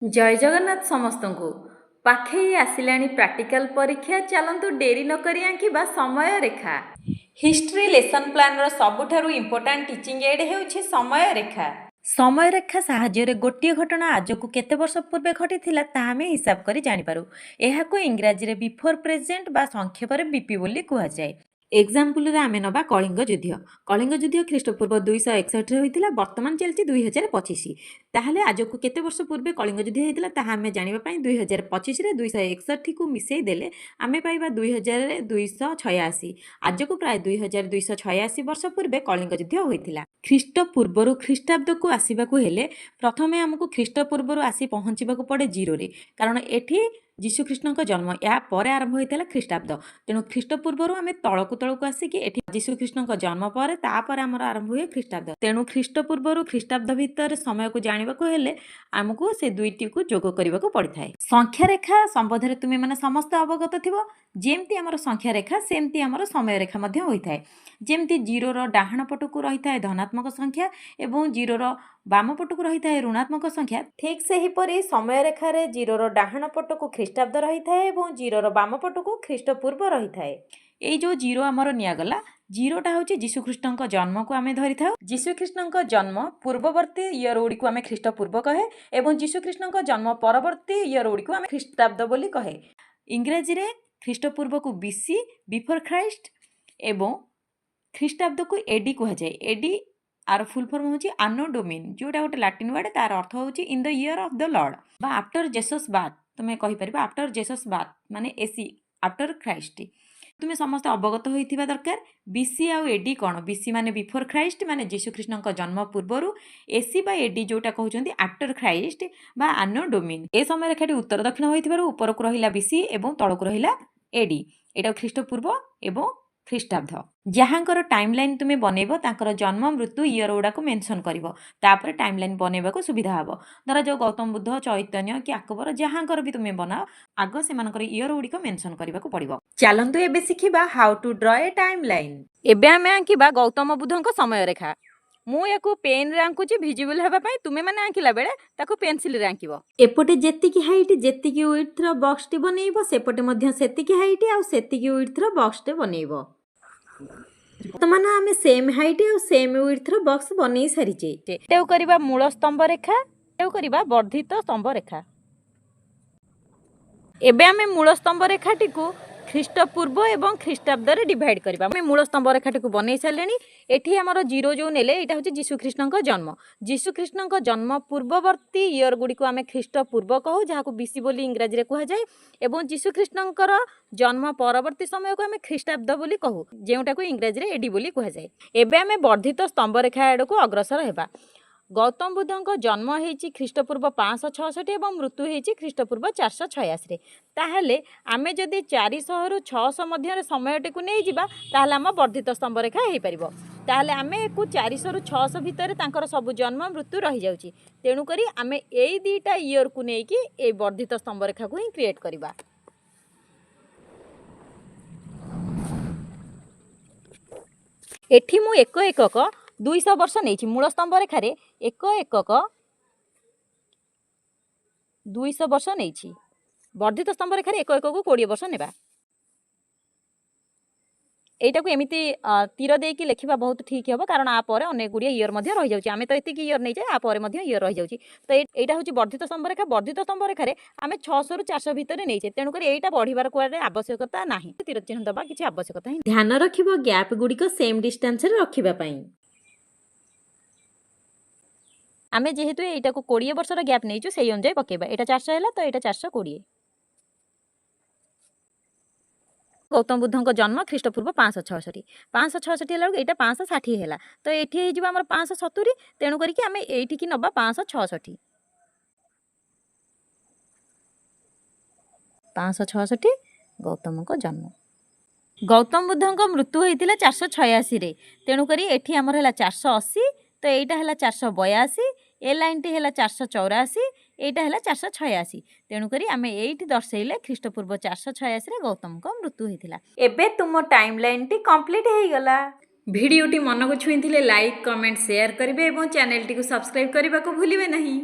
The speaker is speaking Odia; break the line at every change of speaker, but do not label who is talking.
ଜୟ ଜଗନ୍ନାଥ ସମସ୍ତଙ୍କୁ। ପାଖେଇ ଆସିଲାଣି ପ୍ରାକ୍ଟିକାଲ ପରୀକ୍ଷା। ଚାଲନ୍ତୁ, ଡେରି ନକରି ଆଙ୍କିବା ସମୟ ରେଖା। ହିଷ୍ଟ୍ରି ଲେସନ୍ ପ୍ଲାନ୍ର ସବୁଠାରୁ ଇମ୍ପୋର୍ଟାଣ୍ଟ ଟିଚିଂ ଏଡ୍ ହେଉଛି ସମୟ ରେଖା। ସମୟ ରେଖା ସାହାଯ୍ୟରେ ଗୋଟିଏ ଘଟଣା ଆଜକୁ କେତେ ବର୍ଷ ପୂର୍ବେ ଘଟିଥିଲା, ତାହା ଆମେ ହିସାବ କରି ଜାଣିପାରୁ। ଏହାକୁ ଇଂରାଜୀରେ ବିଫୋର୍ ପ୍ରେଜେଣ୍ଟ ବା ସଂକ୍ଷେପରେ ବିପି ବୋଲି କୁହାଯାଏ। ଏକ୍ଜାମ୍ପଲରେ ଆମେ ନେବା କଳିଙ୍ଗ ଯୁଦ୍ଧ। କଳିଙ୍ଗ ଯୁଦ୍ଧ ଖ୍ରୀଷ୍ଟପୂର୍ବ 261ରେ ହୋଇଥିଲା। ବର୍ତ୍ତମାନ ଚାଲିଛି 2025। ତାହେଲେ ଆଜକୁ କେତେ ବର୍ଷ ପୂର୍ବେ କଳିଙ୍ଗ ଯୁଦ୍ଧ ହେଇଥିଲା, ତାହା ଆମେ ଜାଣିବା ପାଇଁ 2025ରେ 261କୁ ମିଶାଇ ଦେଲେ ଆମେ ପାଇବା 2286। ଆଜକୁ ପ୍ରାୟ 2286 ବର୍ଷ ପୂର୍ବେ କଳିଙ୍ଗ ଯୁଦ୍ଧ ହୋଇଥିଲା। ଖ୍ରୀଷ୍ଟପୂର୍ବରୁ ଖ୍ରୀଷ୍ଟାବ୍ଦକୁ ଆସିବାକୁ ହେଲେ ପ୍ରଥମେ ଆମକୁ ଖ୍ରୀଷ୍ଟପୂର୍ବରୁ ଆସି ପହଞ୍ଚିବାକୁ ପଡ଼େ ଜିରୋରେ, କାରଣ ଏଠି ଯୀଶୁଖ୍ରୀଷ୍ଟଙ୍କ ଜନ୍ମ, ଏହା ପରେ ଆରମ୍ଭ ହୋଇଥିଲା ଖ୍ରୀଷ୍ଟାବ୍ଦ। ତେଣୁ ଖ୍ରୀଷ୍ଟପୂର୍ବରୁ ଆମେ ତଳକୁ ତଳକୁ ଆସିକି ଏଠି ଯୀଶୁଖ୍ରୀଷ୍ଟଙ୍କ ଜନ୍ମ ପରେ, ତାପରେ ଆମର ଆରମ୍ଭ ହୁଏ ଖ୍ରୀଷ୍ଟାବ୍ଦ। ତେଣୁ ଖ୍ରୀଷ୍ଟପୂର୍ବରୁ ଖ୍ରୀଷ୍ଟାବ୍ଦ ଭିତରେ ସମୟକୁ ଜାଣିବାକୁ ହେଲେ ଆମକୁ ସେ ଦୁଇଟିକୁ ଯୋଗ କରିବାକୁ ପଡ଼ିଥାଏ। ସଂଖ୍ୟାରେଖା ସମ୍ବନ୍ଧରେ ତୁମେମାନେ ସମସ୍ତେ ଅବଗତ ଥିବ। ଯେମିତି ଆମର ସଂଖ୍ୟା ରେଖା, ସେମିତି ଆମର ସମୟ ରେଖା ମଧ୍ୟ ହୋଇଥାଏ। ଯେମିତି ଜିରୋର ଡାହାଣ ପଟକୁ ରହିଥାଏ ଧନାତ୍ମକ ସଂଖ୍ୟା ଏବଂ ଜିରୋର ବାମ ପଟକୁ ରହିଥାଏ ଋଣାତ୍ମକ ସଂଖ୍ୟା, ଠିକ୍ ସେହିପରି ସମୟ ରେଖାରେ ଜିରୋର ଡାହାଣ ପଟକୁ ଖ୍ରୀଷ୍ଟାବ୍ଦ ରହିଥାଏ ଏବଂ ଜିରୋର ବାମ ପଟକୁ ଖ୍ରୀଷ୍ଟପୂର୍ବ ରହିଥାଏ। ଏଇ ଯେଉଁ ଜିରୋ ଆମର ନିଆଗଲା, ଜିରୋଟା ହେଉଛି ଯୀଶୁଖ୍ରୀଷ୍ଟଙ୍କ ଜନ୍ମକୁ ଆମେ ଧରିଥାଉ। ଯୀଶୁଖ୍ରୀଷ୍ଟଙ୍କ ଜନ୍ମ ପୂର୍ବବର୍ତ୍ତୀ ଇୟର ଗୁଡ଼ିକୁ ଆମେ ଖ୍ରୀଷ୍ଟପୂର୍ବ କହେ ଏବଂ ଯୀଶୁଖ୍ରୀଷ୍ଟଙ୍କ ଜନ୍ମ ପରବର୍ତ୍ତୀ ଇୟର ଗୁଡ଼ିକୁ ଆମେ ଖ୍ରୀଷ୍ଟାବ୍ଦ ବୋଲି କହେ। ଇଂରାଜୀରେ ଖ୍ରୀଷ୍ଟପୂର୍ବକୁ ବିସି, ବିଫୋର ଖ୍ରାଇଷ୍ଟ ଏବଂ ଖ୍ରୀଷ୍ଟାବ୍ଦକୁ ଏଡି କୁହାଯାଏ। ଏଡି ଆର ଫୁଲ୍ ଫର୍ମ ହେଉଛି ଆନୋ ଡୋମିନି, ଯେଉଁଟା ଗୋଟେ ଲାଟିନ୍ ୱାର୍ଡ଼। ତାର ଅର୍ଥ ହେଉଛି in the year of the Lord ବା ଆଫ୍ଟର ଜେସସ୍ ବାର୍ଥ। ତୁମେ କହିପାରିବ ଆଫ୍ଟର ଜେସସ୍ ବାର୍ଥ ମାନେ ଏସି, ଆଫ୍ଟର ଖ୍ରାଇଷ୍ଟ। ତୁମେ ସମସ୍ତେ ଅବଗତ ହୋଇଥିବା ଦରକାର ବିସି ଆଉ ଏଡି କ'ଣ। ବିସି ମାନେ ବିଫୋର ଖ୍ରାଇଷ୍ଟ, ମାନେ ଯୀଶୁଖ୍ରୀଷ୍ଟଙ୍କ ଜନ୍ମ ପୂର୍ବରୁ। ଏସି ବା ଏଡି ଯେଉଁଟା କହୁଛନ୍ତି, ଆଫ୍ଟର ଖ୍ରାଇଷ୍ଟ ବା ଆନୋ ଡୋମିନି। ଏ ସମୟ ରେଖାଟି ଉତ୍ତର ଦକ୍ଷିଣ ହୋଇଥିବାରୁ ଉପରକୁ ରହିଲା ବିସି ଏବଂ ତଳକୁ ରହିଲା ଏଡି। ଏଇଟା ଖ୍ରୀଷ୍ଟପୂର୍ବ ଏବଂ ଖ୍ରୀଷ୍ଟାବ୍ଦ। ଯାହାଙ୍କର ଟାଇମ୍ ଲାଇନ୍ ତୁମେ ବନେଇବ, ତାଙ୍କର ଜନ୍ମ, ମୃତ୍ୟୁ ଇୟର ଗୁଡ଼ାକୁ ମେନସନ୍ କରିବ। ତାପରେ ଟାଇମ୍ ଲାଇନ୍ ବନେଇବାକୁ ସୁବିଧା ହେବ। ଧରାଯାଉ ଗୌତମ ବୁଦ୍ଧ, ଚୈତନ୍ୟ କି ଆକବର, ଯାହାଙ୍କର ବି ତୁମେ ବନାଅ, ଆଗ ସେମାନଙ୍କର ଇୟର ଗୁଡ଼ିକ ମେନସନ୍ କରିବାକୁ ପଡ଼ିବ। ଚାଲନ୍ତୁ, ଏବେ ଶିଖିବା how to draw a time line. ଏବେ ଆମେ ଆଙ୍କିବା ଗୌତମ ବୁଦ୍ଧଙ୍କ ସମୟ ରେଖା। ମୁଁ ୟାକୁ ପେନ୍ରେ ଆଙ୍କୁଛି ଭିଜିବଲ୍ ହେବା ପାଇଁ। ତୁମେମାନେ ଆଙ୍କିଲା ବେଳେ ତାକୁ ପେନସିଲରେ ଆଙ୍କିବ। ଏପଟେ ଯେତିକି ହାଇଟ୍, ଯେତିକି ୱିଡ୍ଥର ବକ୍ସଟି ବନେଇବ, ସେପଟେ ମଧ୍ୟ ସେତିକି ହାଇଟ୍ ଆଉ ସେତିକି ୱିଡ୍ଥର ବକ୍ସଟେ ବନେଇବ। ବର୍ତ୍ତମାନ ଆମେ ସେମ୍ ହାଇଟ୍ ଆଉ ସେମ୍ ୱିଡ୍ଥର ବକ୍ସ ବନେଇ ସାରିଛେ। ଏଟାକୁ କରିବା ମୂଳ ସ୍ତମ୍ଭ ରେଖା, ଏଟାକୁ କରିବା ବର୍ଦ୍ଧିତ ସ୍ତମ୍ଭ ରେଖା। ଏବେ ଆମେ ମୂଳ ସ୍ତମ୍ଭ ରେଖାଟିକୁ ଖ୍ରୀଷ୍ଟପୂର୍ବ ଏବଂ ଖ୍ରୀଷ୍ଟାବ୍ଦରେ ଡିଭାଇଡ୍ କରିବା। ଆମେ ମୂଳ ସ୍ତମ୍ଭ ରେଖାଟିକୁ ବନେଇ ସାରିଲେଣି। ଏଠି ଆମର ଜିରୋ ଯେଉଁ ନେଲେ, ଏଇଟା ହେଉଛି ଯୀଶୁଖ୍ରୀଷ୍ଟଙ୍କ ଜନ୍ମ। ଯୀଶୁଖ୍ରୀଷ୍ଟଙ୍କ ଜନ୍ମ ପୂର୍ବବର୍ତ୍ତୀ ଇୟର ଗୁଡ଼ିକୁ ଆମେ ଖ୍ରୀଷ୍ଟପୂର୍ବ କହୁ, ଯାହାକୁ ବିସି ବୋଲି ଇଂରାଜୀରେ କୁହାଯାଏ ଏବଂ ଯୀଶୁଖ୍ରୀଷ୍ଟଙ୍କର ଜନ୍ମ ପରବର୍ତ୍ତୀ ସମୟକୁ ଆମେ ଖ୍ରୀଷ୍ଟାବ୍ଦ ବୋଲି କହୁ, ଯେଉଁଟାକୁ ଇଂରାଜୀରେ ଏଡି ବୋଲି କୁହାଯାଏ। ଏବେ ଆମେ ବର୍ଦ୍ଧିତ ସ୍ତମ୍ଭ ରେଖା ଆଡ଼କୁ ଅଗ୍ରସର ହେବା। ଗୌତମ ବୁଦ୍ଧଙ୍କ ଜନ୍ମ ହେଇଛି ଖ୍ରୀଷ୍ଟପୂର୍ବ 566 ଏବଂ ମୃତ୍ୟୁ ହେଇଛି ଖ୍ରୀଷ୍ଟପୂର୍ବ 486ରେ। ତାହେଲେ ଆମେ ଯଦି 400ରୁ 600 ମଧ୍ୟରେ ସମୟଟିକୁ ନେଇଯିବା, ତାହେଲେ ଆମ ବର୍ଦ୍ଧିତ ସ୍ତମ୍ଭ ରେଖା ହେଇପାରିବ। ତାହେଲେ ଆମେ ଏକୁ 400ରୁ 600 ଭିତରେ ତାଙ୍କର ସବୁ ଜନ୍ମ ମୃତ୍ୟୁ ରହିଯାଉଛି। ତେଣୁକରି ଆମେ ଏଇ ଦୁଇଟା ଇୟରକୁ ନେଇକି ଏଇ ବର୍ଦ୍ଧିତ ସ୍ତମ୍ଭ ରେଖାକୁ ହିଁ କ୍ରିଏଟ୍ କରିବା। ଏଠି ମୁଁ ଏକ ଏକକ 200 ବର୍ଷ ନେଇଛି। ମୂଳ ସ୍ତମ୍ଭ ରେଖାରେ ଏକ ଏକକ 200 ବର୍ଷ ନେଇଛି। ବର୍ଦ୍ଧିତ ସ୍ତମ୍ଭ ରେଖାରେ ଏକ ଏକକୁ 20 ବର୍ଷ ନେବା। ଏଇଟାକୁ ଏମିତି ତୀର ଦେଇକି ଲେଖିବା ବହୁତ ଠିକ୍ ହେବ, କାରଣ ଆ ପରେ ଅନେକ ଗୁଡ଼ିଏ ଇୟର ମଧ୍ୟ ରହିଯାଉଛି। ଆମେ ତ ଏତିକି ଇୟର ନେଇଛେ, ଆ ପରେ ମଧ୍ୟ ଇୟର ରହିଯାଉଛି। ତ ଏଇଟା ହେଉଛି ବର୍ଦ୍ଧିତ ସ୍ତମ୍ଭ ରେଖା। ବର୍ଦ୍ଧିତ ସ୍ତମ୍ଭ ରେଖାରେ ଆମେ 600ରୁ 400 ଭିତରେ ନେଇଛେ। ତେଣୁକରି ଏଇଟା ବଢ଼ିବାର କୁଆଡ଼େ ଆବଶ୍ୟକତା ନାହିଁ। ତୀର ଚିହ୍ନ ଦେବା କିଛି ଆବଶ୍ୟକତା ହିଁ। ଧ୍ୟାନ ରଖିବ ଗ୍ୟାପ୍ ଗୁଡ଼ିକ ସେମ୍ ଡିଷ୍ଟାନ୍ସରେ ରଖିବା ପାଇଁ। ଆମେ ଯେହେତୁ ଏଇଟାକୁ 20 ବର୍ଷର ଗ୍ୟାପ୍ ନେଇଛୁ, ସେଇ ଅନୁଯାୟୀ ପକେଇବା। ଏଇଟା 400 ହେଲା, ତ ଏଇଟା 420। ଗୌତମ ବୁଦ୍ଧଙ୍କ ଜନ୍ମ ଖ୍ରୀଷ୍ଟପୂର୍ବ 566। 566 ହେଲା ବେଳକୁ ଏଇଟା 560 ହେଲା, ତ ଏଠି ହେଇଯିବ ଆମର 570। ତେଣୁ କରିକି ଆମେ ଏଇଠିକି ନେବା 566। 566 ଗୌତମଙ୍କ ଜନ୍ମ। ଗୌତମ ବୁଦ୍ଧଙ୍କ ମୃତ୍ୟୁ ହୋଇଥିଲା 486ରେ। ତେଣୁକରି ଏଠି ଆମର ହେଲା 480, ତ ଏଇଟା ହେଲା 482। ଏ ଲାଇନ୍ଟି ହେଲା 484, ଏଇଟା ହେଲା 486। ତେଣୁକରି ଆମେ ଏଇଠି ଦର୍ଶେଇଲେ ଖ୍ରୀଷ୍ଟପୂର୍ବ 486ରେ ଗୌତମଙ୍କ ମୃତ୍ୟୁ ହୋଇଥିଲା। ଏବେ ତୁମ ଟାଇମ୍ ଲାଇନ୍ଟି କମ୍ପ୍ଲିଟ୍ ହେଇଗଲା। ଭିଡ଼ିଓଟି ମନକୁ ଛୁଇଁଥିଲେ ଲାଇକ୍, କମେଣ୍ଟ, ସେୟାର କରିବେ ଏବଂ ଚ୍ୟାନେଲଟିକୁ ସବସ୍କ୍ରାଇବ୍ କରିବାକୁ ଭୁଲିବେ ନାହିଁ।